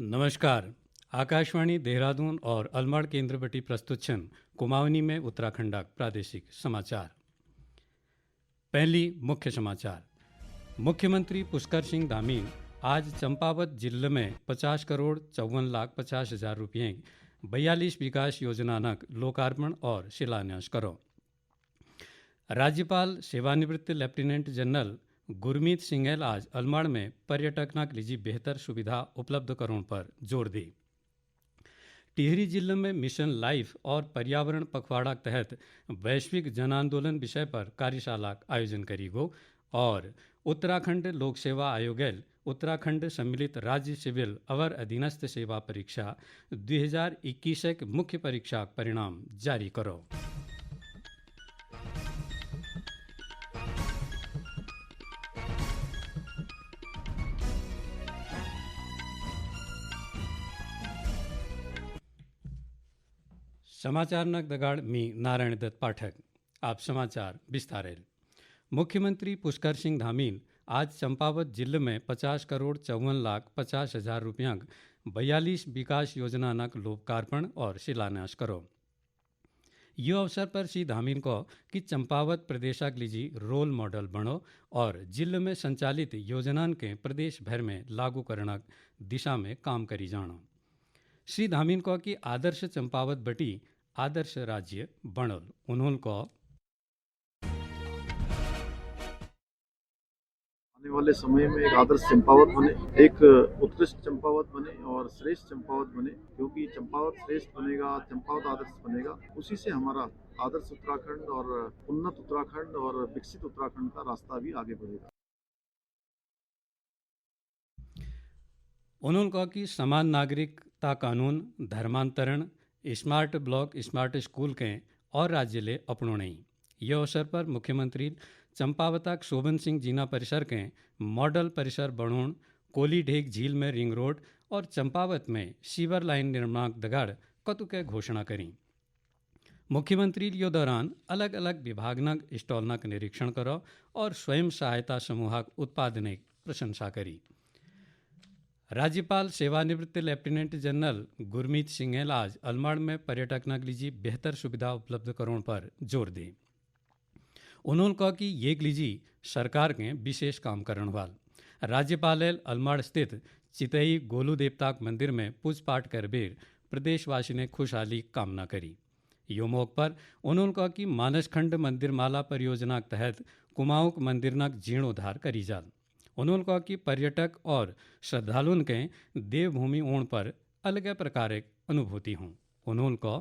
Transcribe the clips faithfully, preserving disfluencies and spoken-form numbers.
नमस्कार। आकाशवाणी देहरादून और अलमाड़ केंद्र बटी प्रस्तुत छन कुमाऊनी में उत्तराखंड प्रादेशिक समाचार। पहली मुख्य समाचार। मुख्यमंत्री पुष्कर सिंह धामीन आज चंपावत जिले में पचास करोड़ चौवन लाख पचास हजार रुपये बयालीस विकास योजना नक लोकार्पण और शिलान्यास करो। राज्यपाल सेवानिवृत्त लेफ्टिनेंट जनरल गुरमीत सिंह आज अलमाड़ में पर्यटकनक लिजी बेहतर सुविधा उपलब्ध करोण पर जोर दी। टिहरी जिले में मिशन लाइफ और पर्यावरण पखवाड़ा के तहत वैश्विक जन आंदोलन विषय पर कार्यशाला का आयोजन करी गो और उत्तराखंड लोक सेवा आयोग उत्तराखंड सम्मिलित राज्य सिविल अवर अधीनस्थ सेवा परीक्षा दुई हजार इक्कीस के मुख्य परीक्षा परिणाम जारी करो। समाचार नक दगाड़ मी नारायण दत्त पाठक। आप समाचार विस्तारेल। मुख्यमंत्री पुष्कर सिंह धामीन आज चंपावत जिले में पचास करोड़ चौवन लाख पचास हजार रुपयांक बयालीस विकास योजना नक लोकार्पण और शिलान्यास करो। यो अवसर पर श्री धामीन को कि चंपावत प्रदेशक लिजी रोल मॉडल बनो और जिले में संचालित योजनान के प्रदेश भर में लागू करणक दिशा में काम करी जानो। श्री धामीन को कि आदर्श चंपावत बटी आदर्श राज्य बनल। उन्होंने को आने वाले समय में एक आदर्श चंपावत बने, एक उत्कृष्ट चंपावत बने और श्रेष्ठ चंपावत बने, क्योंकि चंपावत श्रेष्ठ बनेगा, चंपावत आदर्श बनेगा, उसी से हमारा आदर्श उत्तराखंड और उन्नत उत्तराखंड और विकसित उत्तराखंड का रास्ता भी आगे बढ़ेगा। उन्होंने कहा कि समान नागरिकता कानून, धर्मांतरण, स्मार्ट ब्लॉक, स्मार्ट स्कूल के और राज्य ले अपनोणई। ये अवसर पर मुख्यमंत्री चंपावता शोभन सिंह जीना परिसर के मॉडल परिसर बनोण, कोली ढेक झील में रिंग रोड और चंपावत में सीवर लाइन निर्माण दगाड़ कतु के घोषणा करी। मुख्यमंत्री यो दौरान अलग-अलग विभागनक स्टॉलनक निरीक्षण करो और स्वयं सहायता समूहक उत्पादनक प्रशंसा करी। राज्यपाल सेवानिवृत्त लेफ्टिनेंट जनरल गुरमीत सिंह आज अलमाड़ में पर्यटकनक लिजी बेहतर सुविधा उपलब्ध करोण पर जोर दी। उन्होंने कहा कि येक लिजी सरकार के विशेष काम करण वाल। राज्यपाल अलमाड़ स्थित चितई गोलू देवताक मंदिर में पूजपाठ कर बेर प्रदेशवासी ने खुशहाली कामना करी। यो मौक पर उन्होंने कहा कि मानसखंड मंदिर माला परियोजना के तहत कुमाऊं के मंदिर नक जीर्णोद्धार करी जाल। उन्होंने कहा कि पर्यटक और श्रद्धालुओं के देवभूमि ओण पर अलग प्रकार एक अनुभूति हूँ। उन्होंने कहा,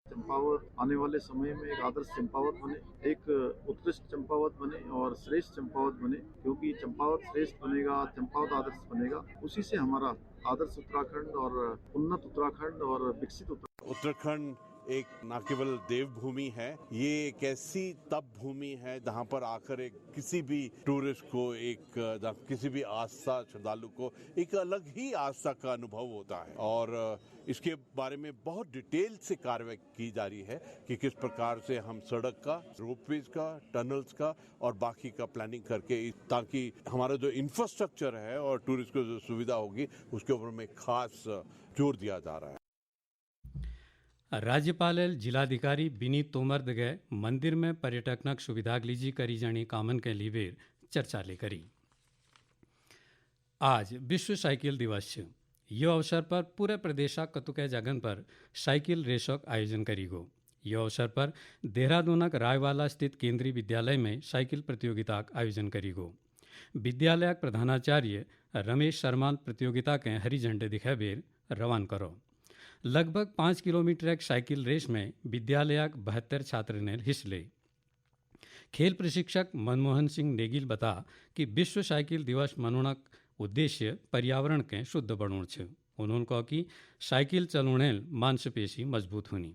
चंपावत आने वाले समय में एक आदर्श चंपावत बने, एक उत्कृष्ट चंपावत बने और श्रेष्ठ चंपावत बने, क्योंकि चंपावत श्रेष्ठ बनेगा, चंपावत आदर्श बनेगा, उसी से हमारा आदर्श उत्तराखंड और उन्नत उत्तराखंड और विकसित उत्तराखंड। उत्तराखंड एक ना केवल देवभूमि है, ये एक ऐसी तप भूमि है जहाँ पर आकर एक किसी भी टूरिस्ट को एक, जहाँ किसी भी आस्था श्रद्धालु को एक अलग ही आस्था का अनुभव होता है। और इसके बारे में बहुत डिटेल से कार्रवाई की जा रही है कि किस प्रकार से हम सड़क का, रोपवेज का, टनल्स का और बाकी का प्लानिंग करके इस, ताकि हमारा जो इंफ्रास्ट्रक्चर है और टूरिस्ट को जो सुविधा होगी, उसके ऊपर में खास जोर दिया जा रहा है। राज्यपाल जिलाधिकारी विनीत तोमर दगे मंदिर में पर्यटकनक सुविधा लिजी करी जानी कामन के लिए चर्चा ले करी। आज विश्व साइकिल दिवस छ। यो अवसर पर पूरे प्रदेशा कतुके जगन पर साइकिल रेसक आयोजन करी गो। यो अवसर पर देहरादूनक रायवाला स्थित केंद्रीय विद्यालय में साइकिल प्रतियोगिता आयोजन करी गो। विद्यालय प्रधानाचार्य रमेश शर्मा प्रतियोगिता के हरी झंडे दिखा बेर रवान करो। लगभग पाँच किलोमीटर एक साइकिल रेस में विद्यालय बहत्तर छात्र ने हिस्स ले। खेल प्रशिक्षक मनमोहन सिंह नेगिल बता कि विश्व साइकिल दिवस मनोणक उद्देश्य पर्यावरण के शुद्ध बनोण छ। उन्होंने कहा कि साइकिल चलोणेल मांसपेशी मजबूत होनी।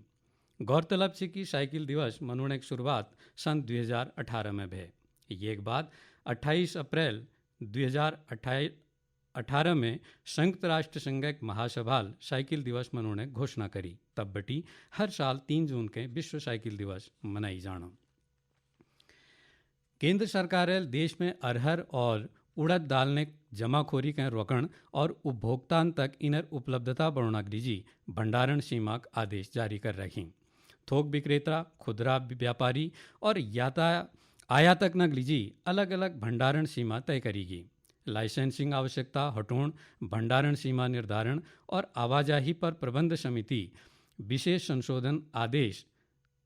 गौरतलब छ कि साइकिल दिवस मनोणक शुरुआत सन दुई हजार अठारह में भे। ये के बाद अट्ठाईस अप्रैल दुई हजार अट्ठाईस अठारह में संयुक्त राष्ट्र संघ एक महासभाल साइकिल दिवस मनोणक घोषणा करी। तब बटी हर साल तीन जून के विश्व साइकिल दिवस मनाई जाणो। केंद्र सरकार देश में अरहर और उड़द दाल ने जमाखोरी के रोकण और उपभोक्तान तक इनर उपलब्धता बढ़ाना के लिए भंडारण सीमा का आदेश जारी कर रही। थोक विक्रेता, खुदरा व्यापारी और याता-, आयातक नगलीजी अलग-अलग भंडारण सीमा तय करीगी। लाइसेंसिंग आवश्यकता हटोण, भंडारण सीमा निर्धारण और आवाजाही पर प्रबंध समिति विशेष संशोधन आदेश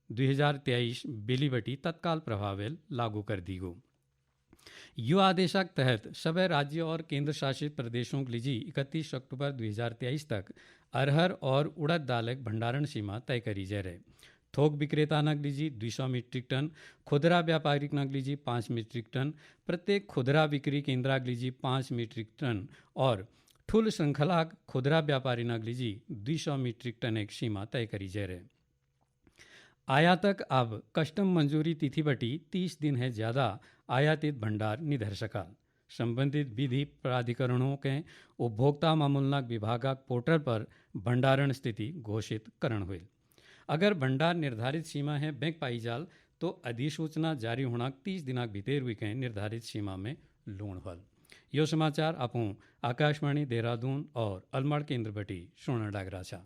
दुई हजार तेईस बेली बटी तत्काल प्रभावेल लागू कर दीगो। यो आदेशक तहत सबै राज्य और केंद्र शासित प्रदेशों के लिए इकतीस अक्टूबर दुई हजार तेईस तक अरहर और उड़द दालक भंडारण सीमा तय करी जा रहे। थोक विक्रेता नग लीजी दुई सौ मीट्रिक टन, खुदरा व्यापारी नग लीजी पाँच मीट्रिक टन, प्रत्येक खुदरा विक्री केंद्र लीजी पाँच मीट्रिक टन और ठुल श्रृंखला खुदरा व्यापारी नग लीजी दुई सौ मीट्रिक टन एक सीमा तय करी जा रहे। आयातक अब कस्टम मंजूरी तिथि बटी तीस दिन है ज्यादा आयातित भंडार निधर सकाल। संबंधित विधि प्राधिकरणों के उपभोक्ता मामलनाक विभागक पोर्टल पर भंडारण स्थिति घोषित करण हुई। अगर भंडार निर्धारित सीमा है बैंक पाई जाल, तो अधिसूचना जारी होना तीस दिनाक भीतर हुई के निर्धारित सीमा में लूण हल। यो समाचार आपू आकाशवाणी देहरादून और अलमड़ केंद्र बटी सुनण लाग रहा छा।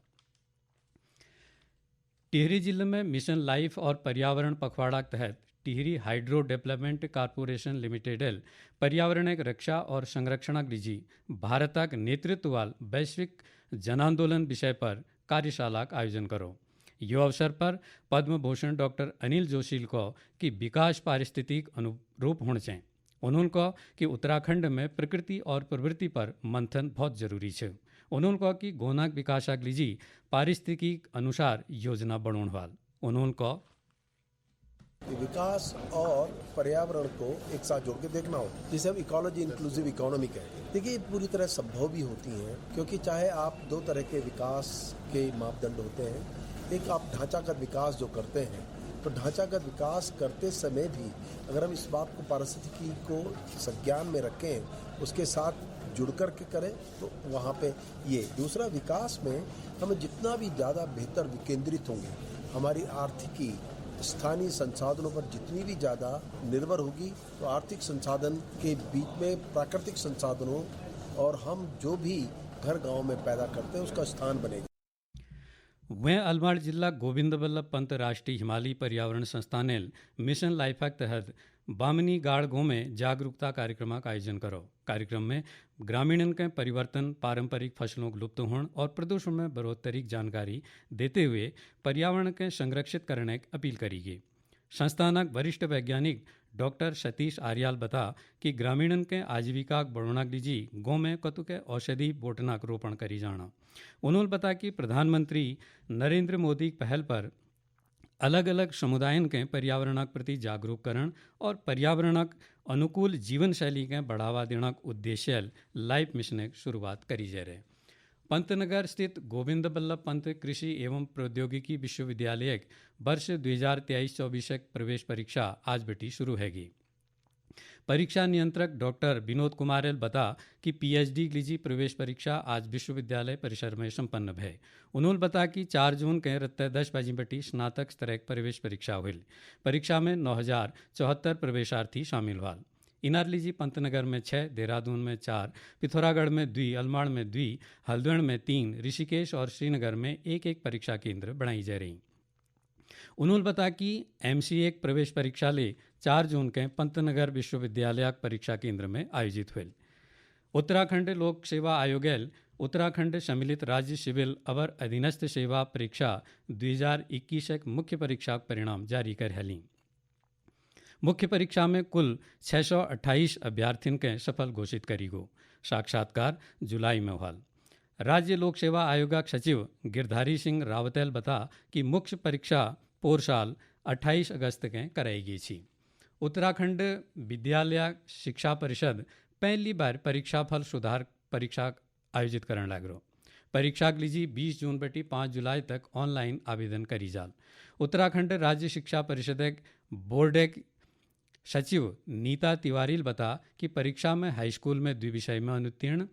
टिहरी जिले में मिशन लाइफ और पर्यावरण पखवाड़ा के तहत Tehri hydro development corporation limited पर्यावरण एक रक्षा और संरक्षण के लिए भारत का नेतृत्व वाल वैश्विक जनांदोलन विषय पर कार्यशाला का आयोजन करो। यो अवसर पर पद्म भूषण डॉक्टर अनिल जोशील को कि विकास पारिस्थितिक अनुरूप होना चाहिए। उन्होंने कहा कि उत्तराखंड में प्रकृति और प्रवृत्ति पर मंथन बहुत जरूरी है। उन्होंने कहा कि गोनाक विकास अगली जी पारिस्थितिक अनुसार योजना बनोण वाल। उन्होंने कहा, विकास और पर्यावरण को एक साथ जोड़ के देखना हो, जिसे हम इकोलॉजी इंक्लूसिव इकोनॉमी कहते हैं। देखिए, ये पूरी तरह संभव भी होती हैं, क्योंकि चाहे आप दो तरह के विकास के मापदंड होते हैं। एक, आप ढांचागत विकास जो करते हैं, तो ढांचागत विकास करते समय भी अगर हम इस बात को, पारिस्थितिकी को संज्ञान में रखें, उसके साथ जुड़ करके करें, तो वहाँ पे ये। दूसरा, विकास में हम जितना भी ज़्यादा बेहतर विकेंद्रित होंगे, हमारी आर्थिकी स्थानीय संसाधनों पर जितनी भी ज़्यादा निर्भर होगी, तो आर्थिक संसाधन के बीच में प्राकृतिक संसाधनों और हम जो भी घर गांव में पैदा करते हैं, उसका स्थान बनेगा। वै अलवाड़ जिला गोविंद बल्लभ पंत राष्ट्रीय हिमालय पर्यावरण संस्थानेल मिशन लाइफा के तहत बामनी गाड़ गांव में जागरूकता कार्यक्रम का आयोजन करो। कार्यक्रम में ग्रामीणन के परिवर्तन, पारंपरिक फसलों के लुप्त होण और प्रदूषण में बढ़ोतरी की जानकारी देते हुए पर्यावरण के संरक्षित करने की अपील करी गई। संस्थानक वरिष्ठ वैज्ञानिक डॉक्टर सतीश आर्याल बता कि ग्रामीणन के आजीविका बढ़ोनाक लीजी गांव में कतुके औषधि बोटनाक रोपण करी जाना। उन्होंने बता कि प्रधानमंत्री नरेंद्र मोदी की पहल पर अलग-अलग समुदायन के पर्यावरणक प्रति जागरूक करण और पर्यावरणक अनुकूल जीवन शैली के बढ़ावा देणक उद्देश्य लाइफ मिशन की शुरुआत करी जा रहे। पंतनगर स्थित गोविंद बल्लभ पंत कृषि एवं प्रौद्योगिकी विश्वविद्यालय वर्ष दुई हजार तेईस चौबीस प्रवेश परीक्षा आज बटी शुरू हैगी। परीक्षा नियंत्रक डॉक्टर विनोद कुमार एल बता कि पीएचडी लीजी प्रवेश परीक्षा आज विश्वविद्यालय परिसर में संपन्न भय। उन्होंने बता कि चार जून के रत्ते दस बजे बटी स्नातक स्तर की प्रवेश परीक्षा हुई। परीक्षा में नौ हजार चौहत्तर प्रवेशार्थी शामिल हुआ। इनार लीजी पंतनगर में छः, देहरादून में चार, पिथौरागढ़ में दुई, अलमाड़ में दुई, हल्द्वानी में तीन, ऋषिकेश और श्रीनगर में एक एक परीक्षा केंद्र बनाई जा रही। उन्होंने बता कि एमसीए प्रवेश परीक्षा ले चार जून के पंतनगर विश्वविद्यालय परीक्षा केंद्र में आयोजित हुए। उत्तराखंड लोक सेवा आयोग एल उत्तराखंड सम्मिलित राज्य सिविल अवर अधीनस्थ सेवा परीक्षा दुई हजार इक्कीस एक मुख्य परीक्षा परिणाम जारी कर हली। मुख्य परीक्षा में कुल छः सौ अट्ठाईस अभ्यर्थियों के सफल घोषित करी गो। साक्षात्कार जुलाई में हुआ। राज्य लोक सेवा आयोग सचिव गिरधारी सिंह रावतेल बता कि मुख्य परीक्षा पोर साल अट्ठाईस अगस्त के कराई गई थी। उत्तराखंड विद्यालय शिक्षा परिषद पहली बार परीक्षा फल सुधार परीक्षा आयोजित करण लाग रहो। परीक्षा के लिए बीस जून बटी पाँच जुलाई तक ऑनलाइन आवेदन करी जाल। उत्तराखंड राज्य शिक्षा परिषद एक बोर्ड एक सचिव नीता तिवारी बता कि परीक्षा में हाई स्कूल में द्वि विषय में अनुत्तीर्ण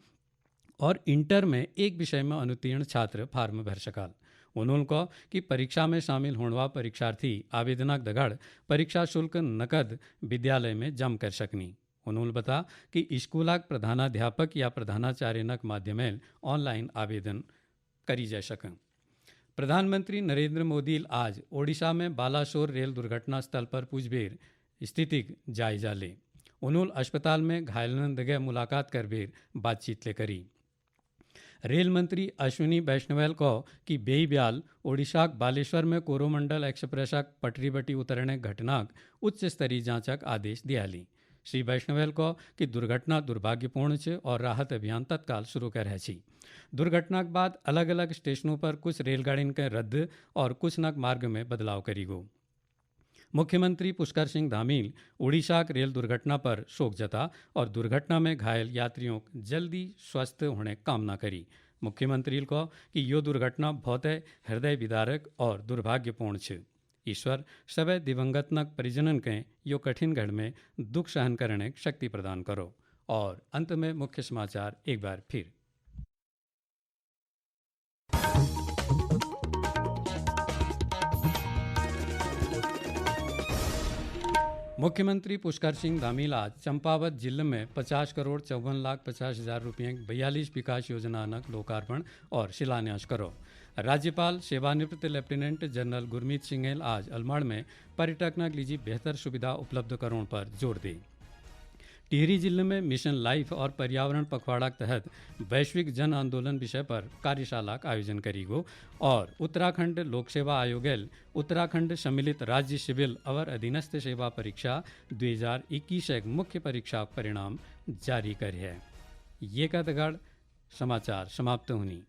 और इंटर में एक विषय में अनुत्तीर्ण छात्र फार्म भर सकाल। उन्होंने कहा कि परीक्षा में शामिल होने वाला परीक्षार्थी आवेदनक दगड़ परीक्षा शुल्क नकद विद्यालय में जम कर सकनी। उन्होंने बता कि स्कूलाक प्रधानाध्यापक या प्रधानाचार्यनक माध्यमेल online आवेदन करी जा सकं। प्रधानमंत्री नरेंद्र मोदी आज ओडिशा में बालासोर रेल दुर्घटना स्थल पर पुजबेर स्थितिक जायजा ले। उन्होंने अस्पताल में घायलन दगे मुलाकात करबेर बातचीत ले करी। रेल मंत्री अश्विनी वैष्णवेल को कि बेई ब्याल ओडिशाक बालेश्वर में कोरोमंडल एक्सप्रेसक पटरी बटी उतरने घटनाक उच्च स्तरीय जांचक आदेश दियाली। श्री वैष्णवेल को कि दुर्घटना दुर्भाग्यपूर्ण छ और राहत अभियान तत्काल शुरू कर है छी। दुर्घटना के बाद अलग-अलग स्टेशनों पर कुछ रेलगाड़ियों के रद्द और कुछ नग मार्ग में बदलाव करी गो। मुख्यमंत्री पुष्कर सिंह धामील उड़ीसा के रेल दुर्घटना पर शोक जता और दुर्घटना में घायल यात्रियों के जल्दी स्वस्थ होने कामना करी। मुख्यमंत्री को कि यो दुर्घटना बहुत हृदय विदारक और दुर्भाग्यपूर्ण छ। ईश्वर सबै दिवंगतनक परिजनन के यो कठिन घड़ी में दुख सहन करने की शक्ति प्रदान करो। और अंत में मुख्य समाचार एक बार फिर। मुख्यमंत्री पुष्कर सिंह धामील आज चंपावत जिले में पचास करोड़ चौवन लाख पचास हजार रुपये की बयालीस विकास योजनानक लोकार्पण और शिलान्यास करो। राज्यपाल सेवानिवृत्त लेफ्टिनेंट जनरल गुरमीत सिंह आज अलमड़ में पर्यटकनक लीजी बेहतर सुविधा उपलब्ध करोण पर जोर दी। टिहरी जिले में मिशन लाइफ और पर्यावरण पखवाड़ा के तहत वैश्विक जन आंदोलन विषय पर कार्यशाला का आयोजन करी गो और उत्तराखंड लोक सेवा आयोगेल उत्तराखंड सम्मिलित राज्य सिविल अवर अधीनस्थ सेवा परीक्षा दुई हजार इक्कीस एक मुख्य परीक्षा परिणाम जारी कर है। ये का दगड़ समाचार समाप्त होनी।